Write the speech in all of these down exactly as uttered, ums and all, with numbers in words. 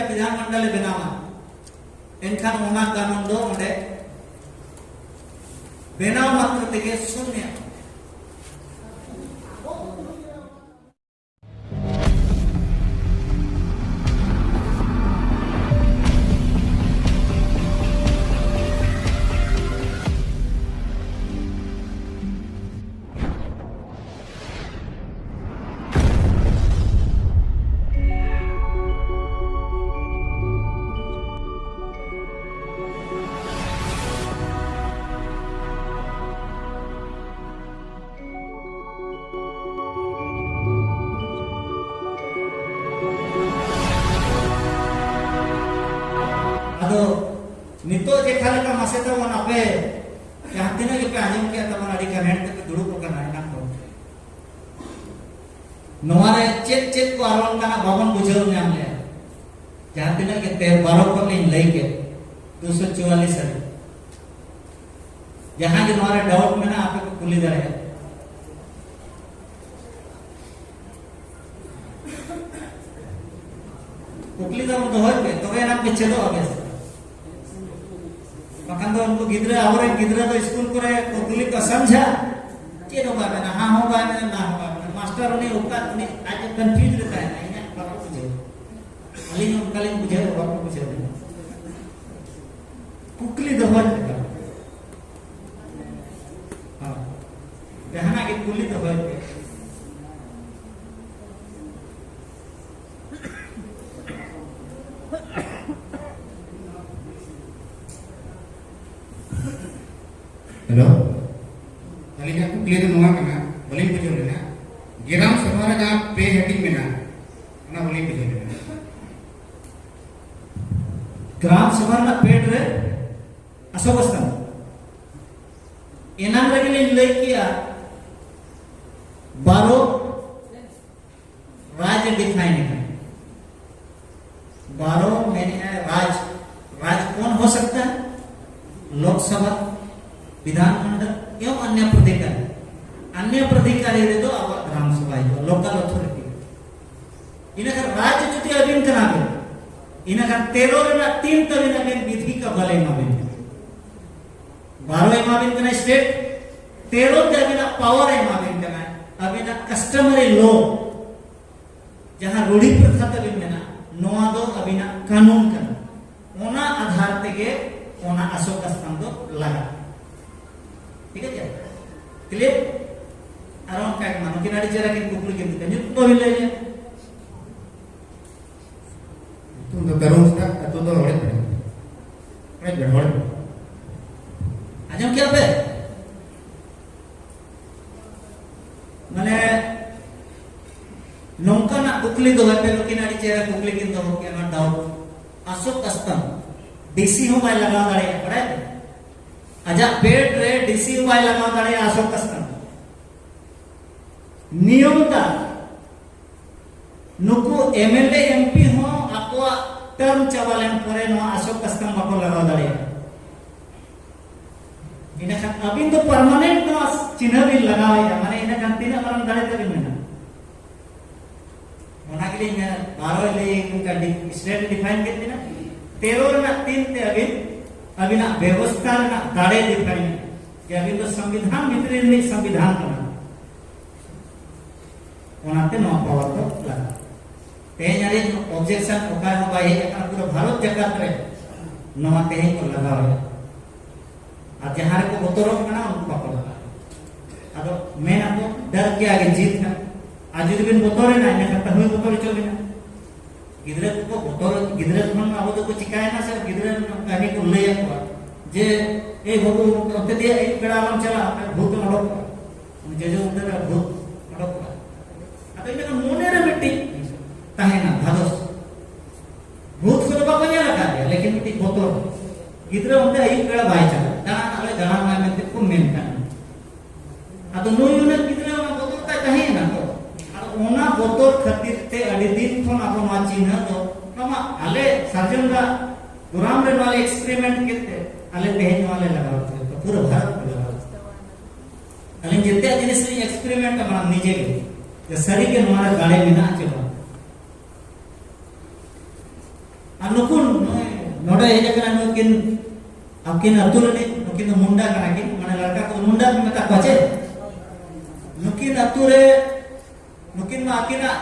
ᱵᱤᱫᱷᱟᱱ ᱢᱚᱱᱰᱚᱞᱮ ᱵᱮᱱᱟᱣᱟ, ᱮᱱᱠᱷᱟᱱ ᱚᱱᱟ ᱠᱟᱹᱱᱩᱱ ᱫᱚ ᱚᱸᱰᱮ ᱵᱮᱱᱟᱣ ᱢᱟᱛᱨᱚ ᱛᱮᱜᱮ ᱥᱩᱱᱭᱟ᱾ ᱟᱫᱚ ᱱᱤᱛᱚᱜ ᱡᱮᱠᱷᱟ ᱞᱮᱠᱟ ᱢᱟᱥᱮ ᱛᱟᱵᱚᱱ ᱟᱯᱮ ᱡᱟᱦᱟᱸ ᱛᱤᱱᱟᱹᱜ ᱜᱮᱯᱮ ᱟᱸᱡᱚᱢ ᱠᱮᱜᱼᱟ ᱛᱟᱵᱚᱱ, ᱟᱹᱰᱤ ᱜᱟᱱ ᱦᱮᱲ ᱛᱮᱯᱮ ᱫᱩᱲᱩᱵ ᱟᱠᱟᱱᱟ ᱮᱱᱟᱝ ᱠᱷᱚᱱ᱾ ᱱᱚᱣᱟ ᱨᱮ ᱪᱮᱫ ᱪᱮᱫ ᱠᱚ ᱟᱨ ᱚᱱᱠᱟᱱᱟᱜ ᱵᱟᱵᱚᱱ ᱵᱩᱡᱷᱟᱹᱣ ᱧᱟᱢ ᱞᱮᱜᱼᱟ? ᱡᱟᱦᱟᱸ ᱛᱤᱱᱟᱹᱜ ᱜᱮ ᱛᱮ ᱵᱟᱨᱚ ᱠᱷᱚᱱ ᱞᱤᱧ ᱞᱟᱹᱭ ᱠᱮᱫ, ᱫᱩᱥᱚ ᱪᱩᱣᱟᱞᱤᱥ ᱦᱟᱹᱵᱤᱡ᱾ ᱡᱟᱦᱟᱸᱭ ᱜᱮ ᱱᱚᱣᱟ ᱨᱮ ᱰᱟᱣᱩᱴ ᱢᱮᱱᱟᱜᱼᱟ, ᱟᱯᱮ ᱯᱮ ᱠᱩᱞᱤ ᱫᱟᱲᱮᱭᱟᱜᱼᱟ᱾ ᱠᱩᱠᱞᱤ ᱫᱚ ᱫᱚᱦᱚᱭ ᱯᱮ, ᱛᱚᱵᱮ ᱮᱱᱟᱝ ᱯᱮ ᱪᱮᱫᱚᱜᱼᱟ ᱵᱮᱥ᱾ ᱵᱟᱠᱷᱟᱱ ᱫᱚ ᱩᱱᱠᱩ ᱜᱤᱫᱽᱨᱟᱹ, ᱟᱵᱚᱨᱮᱱ ᱜᱤᱫᱽᱨᱟᱹ ᱫᱚ ᱥᱠᱩᱞ ᱠᱚᱨᱮ ᱠᱩᱠᱞᱤ ᱠᱚ ᱥᱟᱢᱡᱷᱟ, ᱪᱮᱫ ᱦᱚᱸ ᱵᱟᱭ ᱢᱮᱱᱟ, ᱦᱟᱸ ᱦᱚᱸ ᱵᱟᱭ ᱢᱮᱱᱟ, ᱱᱟ ᱦᱚᱸ ᱵᱟᱭ ᱢᱮᱱᱟ᱾ ᱢᱟᱥᱴᱟᱨ ᱩᱱᱤ ᱚᱠᱟ, ᱩᱱᱤ ᱟᱡ ᱮ ᱠᱚᱱᱯᱷᱤᱭᱩᱡᱽ ᱨᱮ ᱛᱟᱦᱮᱱᱟ, ᱤᱧᱟᱹᱜ ᱵᱟᱠᱚ ᱵᱩᱡᱷᱟᱹᱣᱟ᱾ ᱟᱹᱞᱤᱧ ᱦᱚᱸ ᱚᱱᱠᱟᱞᱤᱧ ᱵᱩᱡᱷᱟᱹᱣᱟ, ᱵᱟᱠᱚ ᱵᱩᱡᱷᱟᱹᱣ ᱞᱤᱧᱟ᱾ ᱠᱩᱠᱞᱤ ᱫᱚᱦᱚᱭ ᱯᱮ᱾ ᱦᱚᱸ᱾ ᱡᱟᱦᱟᱱᱟᱜ ᱜᱮ ᱠᱩᱞᱤ ᱫᱚᱦᱚᱭ ᱯᱮ᱾ ᱦᱮᱞᱳ, ᱟᱹᱞᱤᱧᱟᱜ ᱠᱩᱠᱞᱤ ᱫᱚ ᱱᱚᱣᱟ ᱠᱟᱱᱟ, ᱵᱟᱹᱞᱤᱧ ᱵᱩᱡᱷᱟᱹᱣ ᱞᱮᱱᱟ, ᱜᱨᱟᱢ ᱥᱚᱵᱷᱟ ᱨᱮ ᱡᱟᱦᱟᱸ ᱯᱮ ᱦᱟᱹᱴᱤᱧ ᱢᱮᱱᱟᱜᱼᱟ, ᱚᱱᱟ ᱵᱟᱹᱞᱤᱧ ᱵᱩᱡᱷᱟᱹᱣ ᱞᱮᱱᱟ᱾ ᱜᱨᱟᱢ ᱥᱚᱵᱷᱟ ᱨᱮᱱᱟᱜ ᱯᱮᱰ ᱨᱮ ᱟᱥᱚᱵᱚᱥᱛᱷᱟ ᱮᱱᱟᱝ ᱨᱮᱜᱮ ᱞᱤᱧ ᱞᱟᱹᱭ ᱠᱮᱜᱼᱟ, ᱵᱟᱨᱚ ᱨᱟᱡᱽ ᱮ ᱰᱤᱯᱷᱟᱭᱤᱱ ᱮᱫᱟ᱾ ᱵᱟᱨᱚ ᱢᱮᱱᱮᱜᱼᱟ ᱨᱟᱡᱽ, ᱨᱟᱡᱽ ᱠᱚᱱ ᱦᱳ ᱥᱟᱠᱛᱟ ᱦᱟᱭ? ᱞᱳᱠᱥᱚᱵᱷᱟ, ᱵᱤᱫᱷᱟᱱ ᱢᱚᱱᱰᱚᱞ ᱮᱵᱚᱝ ᱟᱱᱭᱟ ᱯᱨᱟᱫᱷᱤᱠᱟᱨᱤ᱾ ᱟᱱᱭᱟ ᱯᱨᱟᱫᱷᱤᱠᱟᱨᱤ ᱨᱮᱫᱚ ᱟᱵᱚᱣᱟᱜ ᱜᱨᱟᱢ ᱥᱚᱵᱷᱟ ᱦᱤᱡᱩᱜᱼᱟ, ᱞᱳᱠᱟᱞ ᱚᱛᱷᱚᱨᱤᱴᱤ᱾ ᱤᱱᱟᱹ ᱠᱷᱟᱱ ᱨᱟᱡᱽ ᱡᱩᱫᱤ ᱟᱹᱵᱤᱱ ᱠᱟᱱᱟ ᱵᱤᱱ, ᱤᱱᱟᱹ ᱠᱷᱟᱱ ᱛᱮᱨᱚ ᱨᱮᱱᱟᱜ ᱛᱤᱱ ᱛᱟᱹᱵᱤᱱ ᱟᱹᱵᱤᱱ ᱵᱤᱫᱷᱤ ᱠᱟ ᱵᱟᱞᱮ ᱮᱢᱟᱵᱤᱱ ᱠᱟᱱᱟ᱾ ᱵᱟᱨᱚ ᱮᱢᱟᱵᱤᱱ ᱠᱟᱱᱟᱭ ᱥᱴᱮᱴ, ᱛᱮᱨᱚ ᱛᱮ ᱟᱹᱵᱤᱱᱟᱜ ᱯᱟᱣᱟᱨ ᱮ ᱮᱢᱟᱵᱤᱱ ᱠᱟᱱᱟ, ᱟᱹᱵᱤᱱᱟᱜ ᱠᱟᱥᱴᱚᱢᱟᱨᱤ ᱞᱚ, ᱡᱟᱦᱟᱸ ᱨᱩᱲᱤ ᱯᱨᱚᱛᱷᱟ ᱛᱟᱹᱵᱤᱱ ᱢᱮᱱᱟᱜᱼᱟ, ᱱᱚᱣᱟ ᱫᱚ ᱟᱹᱵᱤᱱᱟᱜ ᱠᱟᱹᱱᱩᱱ ᱠᱟᱱᱟ᱾ ᱚᱱᱟ ᱟᱫᱷᱟᱨ ᱛᱮᱜᱮ ᱚᱱᱟ ᱟᱥᱚᱠ ᱟᱥᱛᱟᱱ ᱫᱚ ᱞᱟᱜᱟᱜᱼᱟ᱾ ᱴᱷᱤᱠ ᱟᱪᱷᱮ? ᱠᱞᱤᱭᱟᱨ? ᱟᱨ ᱚᱱᱠᱟ ᱜᱮ ᱢᱟ, ᱱᱩᱠᱤᱱ ᱟᱹᱰᱤ ᱪᱮᱦᱨᱟ ᱠᱤᱱ ᱠᱩᱠᱞᱤ ᱠᱤᱱ ᱫᱚ, ᱧᱩᱛᱩᱢ ᱫᱚ ᱵᱤᱱ ᱞᱟᱹᱭ ᱞᱮᱭᱟ? ᱧᱩᱛᱩᱢ ᱫᱚ ᱠᱟᱹᱨᱩ ᱦᱟᱸᱥᱫᱟ, ᱟᱹᱛᱩ ᱫᱚ ᱦᱚᱲᱮᱫ ᱵᱮᱲᱟ᱾ ᱦᱚᱲᱮᱫ ᱵᱮᱲᱟ, ᱦᱚᱲᱮᱫ ᱵᱮᱲᱟ᱾ ᱟᱸᱡᱚᱢ ᱠᱮᱜᱼᱟ ᱯᱮ? ᱢᱟᱱᱮ, ᱱᱚᱝᱠᱟᱱᱟᱜ ᱠᱩᱠᱞᱤ ᱫᱚᱦᱚᱭ ᱯᱮ, ᱱᱩᱠᱤᱱ ᱟᱹᱰᱤ ᱪᱮᱦᱨᱟ ᱠᱩᱠᱞᱤ ᱠᱤᱱ ᱫᱚᱦᱚ ᱠᱮᱜᱼᱟ, ᱚᱱᱟ ᱰᱟᱣᱩᱴ᱾ ᱟᱥᱚᱠ ᱟᱥᱛᱟᱱ, ᱰᱤᱥᱤ ᱦᱚᱸ ᱵᱟᱭ ᱞᱟᱜᱟᱣ ᱫᱟᱲᱮᱭᱟᱜᱼᱟ, ᱵᱟᱲᱟᱭ ᱯᱮ? ᱟᱡᱟᱜ ᱵᱮᱰ ᱨᱮ ᱰᱤᱥᱤ ᱦᱚᱸ ᱵᱟᱭ ᱞᱟᱜᱟᱣ ᱫᱟᱲᱮᱭᱟᱜᱼᱟ ᱟᱥᱚᱠ ᱟᱥᱛᱟᱱ᱾ ᱱᱤᱭᱚᱢ ᱫᱟ, ᱱᱩᱠᱩ ᱮᱢᱮᱞᱮ ᱮᱢᱯᱤ ᱦᱚᱸ ᱟᱠᱚᱣᱟᱜ ᱴᱟᱨᱢ ᱪᱟᱵᱟ ᱞᱮᱱ ᱯᱚᱨᱮ ᱱᱚᱣᱟ ᱟᱥᱚᱠ ᱟᱥᱛᱟᱱ ᱵᱟᱠᱚ ᱞᱟᱜᱟᱣ ᱫᱟᱲᱮᱭᱟᱜᱼᱟ᱾ ᱤᱱᱟᱹᱠᱷᱟᱱ ᱟᱹᱵᱤᱱ ᱫᱚ ᱯᱟᱨᱢᱟᱱᱮᱱᱴ ᱱᱚᱣᱟ ᱪᱤᱱᱦᱟᱹ ᱵᱤᱱ ᱞᱟᱜᱟᱣᱮᱫᱼᱟ, ᱢᱟᱱᱮ ᱤᱱᱟᱹᱠᱷᱟᱱ ᱛᱤᱱᱟᱹᱜ ᱢᱟᱨᱟᱝ ᱫᱟᱲᱮ ᱛᱟᱵᱤᱱ ᱢᱮᱱᱟᱜᱼᱟ? ᱚᱱᱟ ᱜᱮᱞᱤᱧ ᱢᱮᱱᱟ, ᱵᱟᱨᱚᱭ ᱞᱟᱹᱭ ᱚᱱᱠᱟ ᱰᱤ-, ᱥᱴᱮᱴ ᱰᱤᱯᱷᱟᱭᱤᱱ ᱠᱮᱫ ᱵᱤᱱᱟ, ᱛᱮᱨᱚ ᱨᱮᱱᱟᱜ ᱛᱤᱱ ᱛᱮ ᱟᱹᱵᱤᱱ ᱟᱹᱵᱤᱱᱟᱜ ᱵᱮᱵᱚᱥᱛᱷᱟ ᱨᱮᱱᱟᱜ ᱫᱟᱲᱮ ᱰᱤᱯᱷᱟᱭᱤᱱ, ᱡᱮ ᱟᱹᱵᱤᱱ ᱫᱚ ᱥᱚᱝᱵᱤᱫᱷᱟᱱ ᱵᱷᱤᱛᱨᱤ ᱨᱤᱱᱤᱡ ᱥᱚᱝᱵᱤᱫᱷᱟᱱ ᱠᱟᱱᱟ᱾ ᱚᱱᱟᱛᱮ ᱱᱚᱣᱟ ᱯᱟᱣᱟᱨ ᱫᱚ ᱞᱟᱜᱟᱜᱼᱟ᱾ ᱛᱮᱦᱮᱧ ᱟᱹᱱᱤᱡ ᱚᱵᱡᱮᱠᱥᱚᱱ ᱚᱠᱟ ᱨᱮᱦᱚᱸ ᱵᱟᱭ ᱦᱮᱡ ᱟᱠᱟᱱᱟ, ᱯᱩᱨᱟᱹ ᱵᱷᱟᱨᱚᱛ ᱡᱟᱠᱟᱛ ᱨᱮ ᱱᱚᱣᱟ ᱛᱮᱦᱮᱧ ᱠᱚ ᱞᱟᱜᱟᱣ ᱮᱫᱟ᱾ ᱟᱨ ᱡᱟᱦᱟᱸ ᱨᱮᱠᱚ ᱵᱚᱛᱚᱨᱚᱜ ᱠᱟᱱᱟ, ᱩᱱᱠᱩ ᱵᱟᱠᱚ ᱞᱟᱜᱟᱣ ᱮᱫᱟ᱾ ᱟᱫᱚ ᱢᱮᱱ ᱟᱠᱚ, "ᱰᱟᱨ ᱠᱮ ᱟᱜᱮ ᱡᱤᱛ ᱦᱮ", ᱟᱨ ᱡᱩᱫᱤ ᱵᱤᱱ ᱵᱚᱛᱚᱨᱮᱱᱟ, ᱤᱱᱟᱹ ᱠᱷᱟᱱ ᱛᱟᱹᱦᱩᱭ ᱵᱚᱛᱚᱨ ᱦᱚᱪᱚ ᱵᱤᱱᱟ᱾ ᱜᱤᱫᱽᱨᱟᱹ ᱠᱚᱠᱚ ᱵᱚᱛᱚᱨ, ᱜᱤᱫᱽᱨᱟᱹ ᱠᱷᱚᱱ ᱟᱵᱚ ᱫᱚᱠᱚ ᱪᱤᱠᱟᱭᱮᱱᱟ ᱥᱮ, ᱜᱤᱫᱽᱨᱟᱹ ᱠᱟᱹᱦᱱᱤ ᱠᱚ ᱞᱟᱹᱭ ᱟᱠᱚᱣᱟ ᱡᱮ, "ᱮᱭ ᱵᱟᱹᱵᱩ, ᱚᱱᱛᱮ ᱫᱮᱭᱟ ᱟᱹᱭᱩᱵ ᱵᱮᱲᱟ ᱟᱞᱚᱢ ᱪᱟᱞᱟᱜᱼᱟ, ᱵᱷᱩᱛ ᱮ ᱚᱰᱚᱠᱚᱜᱼᱟ, ᱡᱚᱡᱚ ᱩᱛᱟᱹᱨ ᱨᱮ ᱵᱷᱩᱛ ᱚᱰᱚᱠᱚᱜᱼᱟ᱾" ᱟᱫᱚ ᱤᱱᱟᱹ ᱠᱷᱟᱱ ᱢᱚᱱᱮ ᱨᱮ ᱢᱤᱫᱴᱤᱡ ᱛᱟᱦᱮᱱᱟ ᱫᱷᱟᱫᱚᱥ, ᱵᱷᱩᱛ ᱠᱚᱫᱚ ᱵᱟᱠᱚ ᱧᱮᱞ ᱟᱠᱟᱫ ᱜᱮᱭᱟ, ᱞᱮᱠᱤᱱ ᱢᱤᱫᱴᱤᱡ ᱵᱚᱛᱚᱨ, ᱜᱤᱫᱽᱨᱟᱹ ᱚᱱᱛᱮ ᱟᱹᱭᱩᱵ ᱵᱮᱲᱟ ᱵᱟᱭ ᱪᱟᱞᱟᱜᱼᱟ, ᱫᱟᱬᱟᱱ ᱟᱞᱚᱭ ᱫᱟᱬᱟᱱ ᱢᱟ ᱢᱮᱱᱛᱮ ᱠᱚ ᱢᱮᱱ ᱠᱟᱜᱼᱟ᱾ ᱟᱫᱚ ᱱᱩᱭ ᱩᱱᱟᱹᱜ ᱜᱤᱫᱽᱨᱟᱹ ᱚᱱᱟ ᱵᱚᱛᱚᱨ ᱛᱟᱭ ᱛᱟᱦᱮᱸᱭᱮᱱᱟ ᱛᱚ᱾ ᱟᱫᱚ ᱚᱱᱟ ᱵᱚᱛᱚᱨ ᱠᱷᱟᱹᱛᱤᱨ ᱛᱮ ᱟᱹᱰᱤ ᱫᱤᱱ ᱠᱷᱚᱱ ᱟᱵᱚ ᱱᱚᱣᱟ ᱪᱤᱱᱦᱟᱹ ᱫᱚ, ᱱᱚᱣᱟ ᱟᱞᱮ ᱥᱟᱨᱡᱚᱢ ᱫᱟᱜ ᱜᱚᱨᱟᱢ ᱨᱮ ᱱᱚᱣᱟ ᱞᱮ ᱮᱠᱥᱯᱮᱨᱤᱢᱮᱱᱴ ᱠᱮᱫ ᱛᱮ ᱟᱞᱮ ᱛᱮᱦᱮᱧ ᱱᱚᱣᱟ ᱞᱮ ᱞᱟᱜᱟᱣ ᱠᱮᱫᱟ, ᱯᱩᱨᱟᱹ ᱵᱷᱟᱨᱚᱛ ᱠᱚ ᱞᱟᱜᱟᱣ ᱠᱮᱫᱟ᱾ ᱟᱹᱞᱤᱧ ᱡᱮᱛᱮᱭᱟᱜ ᱡᱤᱱᱤᱥ ᱞᱤᱧ ᱮᱠᱥᱯᱮᱨᱤᱢᱮᱱᱴ ᱢᱟᱲᱟᱝ ᱱᱤᱡᱮ ᱜᱮ, ᱡᱮ ᱥᱟᱹᱨᱤ ᱜᱮ ᱱᱚᱣᱟ ᱨᱮ ᱫᱟᱲᱮ ᱢᱮᱱᱟᱜᱼᱟ ᱪᱮ ᱵᱟᱝ᱾ ᱟᱨ ᱱᱩᱠᱩ ᱱᱚᱜᱼᱚᱭ ᱱᱚᱰᱮ ᱦᱮᱡ ᱟᱠᱟᱱᱟ, ᱱᱩᱠᱤᱱ ᱟᱹᱠᱤᱱ ᱟᱹᱛᱩ ᱨᱤᱱᱤᱡ, ᱱᱩᱠᱤᱱ ᱫᱚ ᱢᱩᱱᱰᱟ ᱠᱟᱱᱟ ᱠᱤᱱ, ᱢᱟᱱᱮ ᱞᱟᱲᱠᱟ ᱠᱚᱫᱚ ᱢᱩᱱᱰᱟ ᱠᱚ ᱢᱮᱛᱟ ᱠᱚᱣᱟ ᱪᱮ? ᱱᱩᱠᱤᱱ ᱟᱹᱛᱩ ᱨᱮ, ᱱᱩᱠᱤᱱ ᱢᱟ ᱟᱹᱠᱤᱱᱟᱜ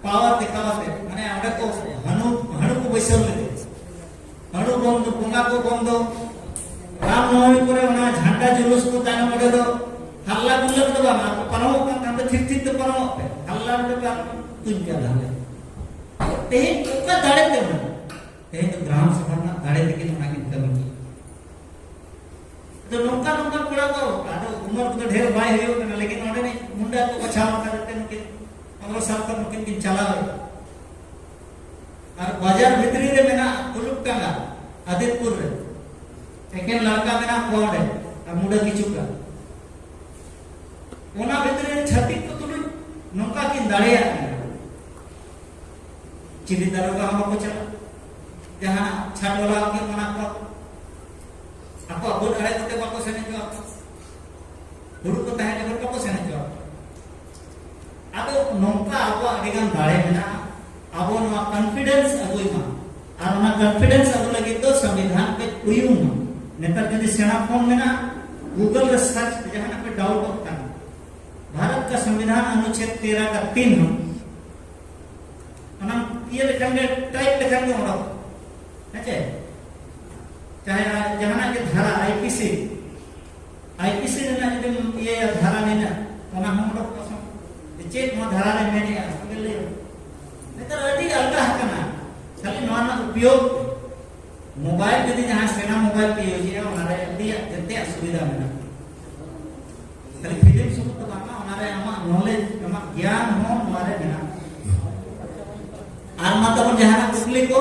ᱯᱟᱣᱟᱨ ᱫᱮᱠᱷᱟᱣ ᱟᱛᱮ, ᱢᱟᱱᱮ ᱚᱸᱰᱮ ᱠᱚ ᱦᱟᱹᱬᱩ, ᱦᱟᱹᱬᱩ ᱠᱚ ᱵᱟᱹᱭᱥᱟᱹᱣ ᱞᱮᱫᱮ᱾ ᱦᱟᱹᱬᱩ ᱵᱚᱱᱫᱚ, ᱵᱚᱸᱜᱟ ᱠᱚ ᱵᱚᱱᱫᱚ, ᱨᱟᱢ ᱱᱚᱵᱚᱢᱤ ᱠᱚᱨᱮ ᱚᱱᱟ ᱡᱷᱟᱱᱰᱟ ᱡᱩᱞᱩᱥ ᱠᱚ ᱛᱟᱭᱱᱚᱢ ᱚᱸᱰᱮ ᱫᱚ ᱦᱟᱞᱞᱟ ᱜᱩᱞᱞᱟᱹ ᱫᱚ ᱵᱟᱝ, ᱟᱨ ᱯᱟᱨᱚᱢᱚᱜ ᱠᱟᱱ ᱠᱷᱟᱱ ᱫᱚ ᱛᱷᱤᱨ ᱛᱷᱤᱨ ᱛᱮ ᱯᱟᱨᱚᱢᱚᱜ ᱯᱮ, ᱦᱟᱞᱞᱟ ᱚᱸᱰᱮ ᱵᱟᱝ ᱛᱩᱧ ᱠᱟᱱᱟ᱾ ᱛᱮᱦᱮᱧ ᱚᱠᱟ ᱫᱟᱲᱮ ᱛᱮ ᱵᱟᱝ? ᱛᱮᱦᱮᱧ ᱫᱚ ᱜᱨᱟᱢ ᱥᱚᱵᱷᱟ ᱨᱮᱱᱟᱜ ᱫᱟᱲᱮ ᱛᱮᱜᱮ ᱚᱱᱟ ᱠᱤᱱ ᱠᱟᱹᱢᱤ ᱠᱮᱫᱟ᱾ ᱟᱫᱚ ᱱᱚᱝᱠᱟ ᱱᱚᱝᱠᱟ ᱠᱚᱲᱟ ᱠᱚ, ᱟᱫᱚ ᱩᱢᱮᱨ ᱠᱚᱫᱚ ᱰᱷᱮᱨ ᱵᱟᱭ ᱦᱩᱭᱩᱜ ᱠᱟᱱᱟ, ᱞᱮᱠᱤᱱ ᱚᱸᱰᱮᱱᱤᱡ ᱢᱩᱱᱰᱟ ᱠᱚ ᱵᱟᱪᱷᱟᱣ ᱟᱠᱟᱫ ᱛᱮ ᱱᱩᱠᱤᱱ ᱯᱚᱱᱨᱚ ᱥᱟᱞ ᱠᱷᱚᱱ ᱱᱩᱠᱤᱱ ᱠᱤᱱ ᱪᱟᱞᱟᱣ ᱮᱫᱟ᱾ ᱟᱨ ᱵᱟᱡᱟᱨ ᱵᱷᱤᱛᱨᱤ ᱨᱮ ᱢᱮᱱᱟᱜ ᱠᱩᱞᱩᱠ ᱴᱟᱸᱜᱟ, ᱟᱫᱤᱛᱯᱩᱨ ᱨᱮ ᱮᱠᱮᱱ ᱞᱟᱲᱠᱟ ᱢᱮᱱᱟᱜ ᱠᱚᱣᱟ ᱚᱸᱰᱮ, ᱟᱨ ᱢᱩᱰᱟᱹ ᱠᱤᱪᱷᱩ ᱜᱟᱱ᱾ ᱚᱱᱟ ᱵᱷᱤᱛᱨᱤ ᱨᱮ ᱪᱷᱟᱹᱛᱤᱠ ᱠᱚ ᱛᱩᱞᱩᱡ ᱱᱚᱝᱠᱟ ᱠᱤᱱ ᱫᱟᱲᱮᱭᱟᱜ ᱠᱟᱱᱟ᱾ ᱪᱤᱞᱤ ᱫᱟᱨᱚᱜᱟ ᱦᱚᱸ ᱵᱟᱠᱚ ᱪᱟᱞᱟᱜ, ᱡᱟᱦᱟᱱᱟᱜ ᱪᱷᱟᱴ ᱵᱟᱞᱟ ᱦᱚᱸ ᱠᱤᱱ ᱢᱟᱱᱟ ᱠᱚᱣᱟ, ᱟᱠᱚᱣᱟᱜ ᱵᱟᱹᱫᱽ ᱟᱲᱮ ᱠᱚᱛᱮ ᱵᱟᱠᱚ ᱥᱮᱱ ᱦᱚᱪᱚᱣᱟᱜ ᱠᱚᱣᱟ, ᱦᱩᱲᱩ ᱠᱚ ᱛᱟᱦᱮᱸ ᱞᱮᱠᱷᱟᱱ ᱵᱟᱠᱚ ᱥᱮᱱ ᱦᱚᱪᱚᱣᱟᱜ ᱠᱚᱣᱟ᱾ ᱟᱫᱚ ᱱᱚᱝᱠᱟ ᱟᱵᱚᱣᱟᱜ ᱟᱹᱰᱤᱜᱟᱱ ᱫᱟᱲᱮ ᱢᱮᱱᱟᱜᱼᱟ, ᱟᱵᱚ ᱱᱚᱣᱟ ᱠᱚᱱᱯᱷᱤᱰᱮᱱᱥ ᱟᱹᱜᱩᱭ ᱢᱟ᱾ ᱟᱨ ᱚᱱᱟ ᱠᱚᱱᱯᱷᱤᱰᱮᱱᱥ ᱟᱹᱜᱩ ᱞᱟᱹᱜᱤᱫ ᱫᱚ ᱥᱚᱝᱵᱤᱫᱷᱟᱱ ᱠᱟᱹᱡ ᱩᱭᱩᱝ ᱢᱟ᱾ ᱱᱮᱛᱟᱨ ᱡᱩᱫᱤ ᱥᱮᱬᱟ ᱯᱷᱳᱱ ᱢᱮᱱᱟᱜᱼᱟ, ᱜᱩᱜᱚᱞ ᱨᱮ ᱥᱟᱨᱪ ᱯᱮ, ᱡᱟᱦᱟᱱᱟᱜ ᱯᱮ ᱰᱟᱣᱩᱴᱚᱜ ᱠᱟᱱ, ᱵᱷᱟᱨᱚᱛ ᱠᱟ ᱥᱚᱝᱵᱤᱫᱷᱟᱱ ᱚᱱᱩᱪᱷᱮᱫ ᱛᱮᱨᱟ ᱠᱟ ᱛᱤᱱ ᱦᱚᱸ ᱚᱱᱟ ᱤᱭᱟᱹ ᱞᱮᱠᱷᱟᱱ ᱜᱮ, ᱴᱟᱭᱤᱯ ᱞᱮᱠᱷᱟᱱ ᱜᱮ ᱚᱰᱚᱠ, ᱦᱮᱸ ᱪᱮ? ᱪᱟᱦᱮ ᱡᱟᱦᱟᱱᱟᱜ ᱜᱮ ᱫᱷᱟᱨᱟ, I P C, I P C ᱨᱮᱱᱟᱜ ᱡᱩᱫᱤᱢ ᱤᱭᱟᱹᱭᱟ, ᱫᱷᱟᱨᱟ ᱢᱮᱱᱟᱜ, ᱚᱱᱟ ᱦᱚᱸ ᱚᱰᱚᱠ ᱯᱟᱥᱚᱱ᱾ ᱪᱮᱫ ᱱᱚᱣᱟ ᱫᱷᱟᱨᱟ ᱨᱮ ᱢᱮᱱᱮᱜᱼᱟ, ᱚᱱᱟ ᱜᱮ ᱞᱟᱹᱭ ᱢᱮ᱾ ᱱᱮᱛᱟᱨ ᱟᱹᱰᱤ ᱟᱞᱜᱟ ᱟᱠᱟᱱᱟ, ᱠᱷᱟᱹᱞᱤ ᱱᱚᱣᱟ ᱨᱮᱱᱟᱜ ᱩᱯᱭᱳᱜᱽ, ᱢᱳᱵᱟᱭᱤᱞ ᱡᱩᱫᱤ ᱡᱟᱦᱟᱸᱭ ᱥᱮᱬᱟ ᱢᱳᱵᱟᱭᱤᱞ ᱯᱮ ᱤᱭᱩᱡᱮᱜᱼᱟ, ᱚᱱᱟ ᱨᱮ ᱟᱹᱰᱤᱭᱟᱜ ᱡᱮᱛᱮᱭᱟᱜ ᱥᱩᱵᱤᱫᱷᱟ ᱢᱮᱱᱟᱜᱼᱟ᱾ ᱠᱷᱟᱹᱞᱤ ᱯᱷᱤᱞᱢ ᱥᱩᱢᱩᱝ ᱫᱚ ᱵᱟᱝᱟ, ᱚᱱᱟ ᱨᱮ ᱟᱢᱟᱜ ᱱᱚᱞᱮᱡᱽ, ᱟᱢᱟᱜ ᱜᱮᱭᱟᱱ ᱦᱚᱸ ᱱᱚᱣᱟ ᱨᱮ ᱢᱮᱱᱟᱜᱼᱟ᱾ ᱟᱨ ᱢᱟ ᱛᱟᱵᱚᱱ ᱡᱟᱦᱟᱱᱟᱜ ᱠᱩᱠᱞᱤ ᱠᱚ?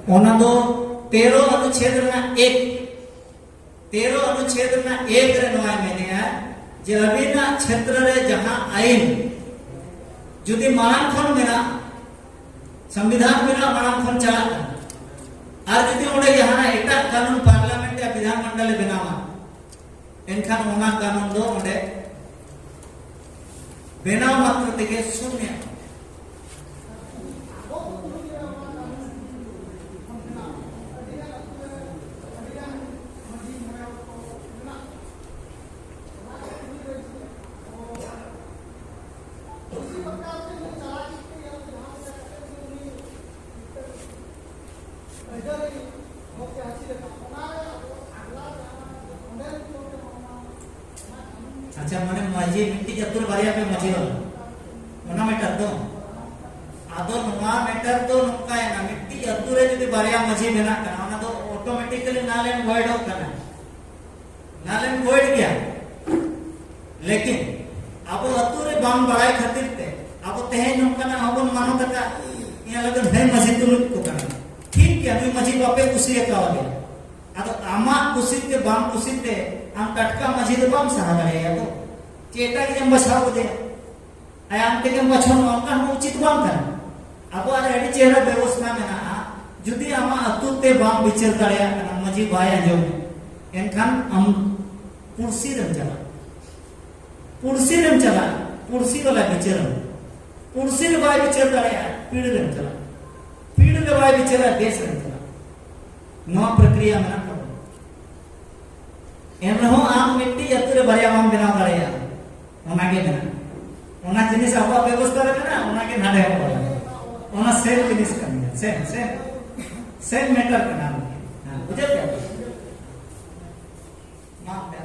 ᱚᱱᱟ ᱫᱚ ᱛᱮᱨᱚ ᱚᱱᱩᱪᱷᱮᱫ ᱨᱮᱱᱟᱜ ᱮᱠ, ᱛᱮᱨᱚ ᱚᱱᱩᱪᱷᱮᱫ ᱨᱮᱱᱟᱜ ᱮᱠ ᱨᱮ ᱱᱚᱣᱟᱭ ᱢᱮᱱᱮᱜᱼᱟ ᱡᱮ ᱟᱹᱵᱤᱱᱟᱜ ᱪᱷᱮᱛᱨᱚ ᱨᱮ ᱡᱟᱦᱟᱸ ᱟᱹᱭᱤᱱ ᱡᱩᱫᱤ ᱢᱟᱲᱟᱝ ᱠᱷᱚᱱ ᱢᱮᱱᱟᱜ, ᱥᱚᱝᱵᱤᱫᱷᱟᱱ ᱢᱮᱱᱟᱜ ᱢᱟᱲᱟᱝ ᱠᱷᱚᱱ ᱪᱟᱞᱟᱜ ᱠᱟᱱᱟ, ᱟᱨ ᱡᱩᱫᱤ ᱚᱸᱰᱮ ᱡᱟᱦᱟᱱᱟᱜ ᱮᱴᱟᱜ ᱠᱟᱹᱱᱩᱱ ᱯᱟᱨᱞᱟᱢᱮᱱᱴ ᱭᱟ ᱵᱤᱫᱷᱟᱱ ᱢᱚᱱᱰᱚᱞ ᱮ ᱵᱮᱱᱟᱣᱟ, ᱮᱱᱠᱷᱟᱱ ᱚᱱᱟ ᱠᱟᱹᱱᱩᱱ ᱫᱚ ᱚᱸᱰᱮ ᱵᱮᱱᱟᱣ ᱢᱟᱛᱨᱚ ᱛᱮᱜᱮ ᱥᱩᱱᱭᱟ᱾ ᱟᱪᱪᱷᱟ, ᱢᱟᱱᱮ ᱢᱟᱹᱡᱷᱤ ᱢᱤᱫᱴᱤᱡ ᱟᱹᱛᱩ ᱨᱮ ᱵᱟᱨᱭᱟ ᱯᱮ ᱢᱟᱹᱡᱷᱤ ᱵᱟᱵᱟ, ᱚᱱᱟ ᱢᱮᱴᱟᱨ ᱫᱚ? ᱟᱫᱚ ᱱᱚᱣᱟ ᱢᱮᱴᱟᱨ ᱫᱚ ᱱᱚᱝᱠᱟᱭᱮᱱᱟ, ᱢᱤᱫᱴᱤᱡ ᱟᱹᱛᱩ ᱨᱮ ᱡᱩᱫᱤ ᱵᱟᱨᱭᱟ ᱢᱟᱹᱡᱷᱤ ᱵᱮᱱᱟᱜ ᱠᱟᱱᱟ, ᱚᱱᱟ ᱫᱚ ᱚᱴᱳᱢᱮᱴᱤᱠᱟᱞᱤ ᱱᱟᱞ ᱮᱱᱰ ᱵᱷᱚᱭᱮᱰᱚᱜ ᱠᱟᱱᱟ᱾ ᱱᱟᱞ ᱮᱱᱰ ᱵᱷᱚᱭᱮᱰ ᱜᱮᱭᱟ᱾ ᱞᱮᱠᱤᱱ ᱟᱵᱚ ᱟᱹᱛᱩ ᱨᱮ ᱵᱟᱝ ᱵᱟᱲᱟᱭ ᱠᱷᱟᱹᱛᱤᱨ ᱛᱮ ᱟᱵᱚ ᱛᱮᱦᱮᱧ ᱱᱚᱝᱠᱟᱱᱟᱜ ᱦᱚᱸᱵᱚᱱ ᱢᱟᱱᱚᱛ ᱟᱠᱟᱫ᱾ ᱤᱧ ᱟᱞᱮ ᱫᱚ ᱰᱷᱮᱨ ᱢᱟᱹᱡᱷᱤ ᱛᱩᱞᱩᱡ ᱠᱚ ᱠᱟᱱᱟ᱾ ᱴᱷᱤᱠ ᱜᱮᱭᱟ, ᱱᱩᱭ ᱢᱟᱹᱡᱷᱤ ᱵᱟᱯᱮ ᱠᱩᱥᱤ ᱟᱠᱟᱣᱟᱫᱮᱭᱟ, ᱟᱫᱚ ᱟᱢᱟᱜ ᱠᱩᱥᱤ ᱛᱮ ᱵᱟᱝ ᱠᱩᱥᱤ ᱛᱮ ᱟᱢ ᱴᱟᱴᱠᱟ ᱢᱟᱹᱡᱷᱤ ᱫᱚ ᱵᱟᱢ ᱥᱟᱦᱟ ᱫᱟᱲᱮᱭᱟᱭᱟ ᱛᱚ᱾ ᱪᱮ ᱮᱴᱟᱜ ᱜᱮᱢ ᱵᱟᱪᱷᱟᱣ ᱠᱮᱫᱮᱭᱟ, ᱟᱭ ᱟᱢ ᱛᱮᱜᱮᱢ ᱵᱟᱪᱷᱟᱣ, ᱱᱚᱝᱠᱟ ᱦᱚᱸ ᱩᱪᱤᱛ ᱵᱟᱝ ᱠᱟᱱᱟ᱾ ᱟᱵᱚᱣᱟᱜ ᱨᱮ ᱟᱹᱰᱤ ᱪᱮᱦᱨᱟ ᱵᱮᱵᱚᱥᱛᱷᱟ ᱢᱮᱱᱟᱜᱼᱟ, ᱡᱩᱫᱤ ᱟᱢᱟᱜ ᱟᱹᱛᱩ ᱛᱮ ᱵᱟᱢ ᱵᱤᱪᱟᱹᱨ ᱫᱟᱲᱮᱭᱟᱜ ᱠᱟᱱᱟ, ᱢᱟᱹᱡᱷᱤ ᱵᱟᱭ ᱟᱸᱡᱚᱢ, ᱮᱱᱠᱷᱟᱱ ᱟᱢ ᱯᱩᱲᱥᱤ ᱨᱮᱢ ᱪᱟᱞᱟᱜᱼᱟ᱾ ᱯᱩᱲᱥᱤ ᱨᱮᱢ ᱪᱟᱞᱟᱜᱼᱟ, ᱯᱩᱲᱥᱤ ᱵᱟᱞᱟ ᱵᱤᱪᱟᱹᱨ ᱟᱢ᱾ ᱯᱩᱲᱥᱤ ᱨᱮ ᱵᱟᱭ ᱵᱤᱪᱟᱹᱨ ᱫᱟᱲᱮᱭᱟᱜᱼᱟ, ᱯᱤᱲ ᱨᱮᱢ ᱪᱟᱞᱟᱜᱼᱟ᱾ ᱯᱤᱲ ᱨᱮ ᱵᱟᱭ ᱵᱤᱪᱟᱹᱨᱟ, ᱫᱮᱥ ᱨᱮᱢ ᱪᱟᱞᱟᱜᱼᱟ᱾ ᱱᱚᱣᱟ ᱯᱨᱚᱠᱨᱤᱭᱟ ᱢᱮᱱᱟᱜ ᱛᱟᱵᱚᱱᱟ᱾ ᱮᱱᱨᱮᱦᱚᱸ ᱟᱢ ᱢᱤᱫᱴᱤᱡ ᱟᱹᱛᱩ ᱨᱮ ᱵᱟᱨᱭᱟ ᱵᱟᱢ ᱵᱮᱱᱟᱣ ᱫᱟᱲᱮᱭᱟᱜᱼᱟ, ᱚᱱᱟᱜᱮ ᱢᱮᱱᱟᱜᱼᱟ᱾ ᱚᱱᱟ ᱡᱤᱱᱤᱥ ᱟᱵᱚᱣᱟᱜ ᱵᱮᱵᱚᱥᱛᱷᱟ ᱨᱮ ᱢᱮᱱᱟᱜᱼᱟ, ᱚᱱᱟᱜᱮ ᱱᱟᱰᱮ ᱦᱚᱸ ᱚᱞ ᱟᱠᱟᱱᱟ᱾ ᱚᱱᱟ ᱥᱮᱢ ᱡᱤᱱᱤᱥ ᱠᱟᱱ ᱜᱮᱭᱟ, ᱥᱮᱢ, ᱥᱮᱢ, ᱥᱮᱢ ᱢᱮᱴᱟᱨ ᱠᱟᱱᱟ᱾ ᱦᱮᱸ, ᱵᱩᱡᱷᱟᱹᱣ ᱠᱮᱫᱟ ᱯᱮ? ᱢᱟ ᱟᱯᱮ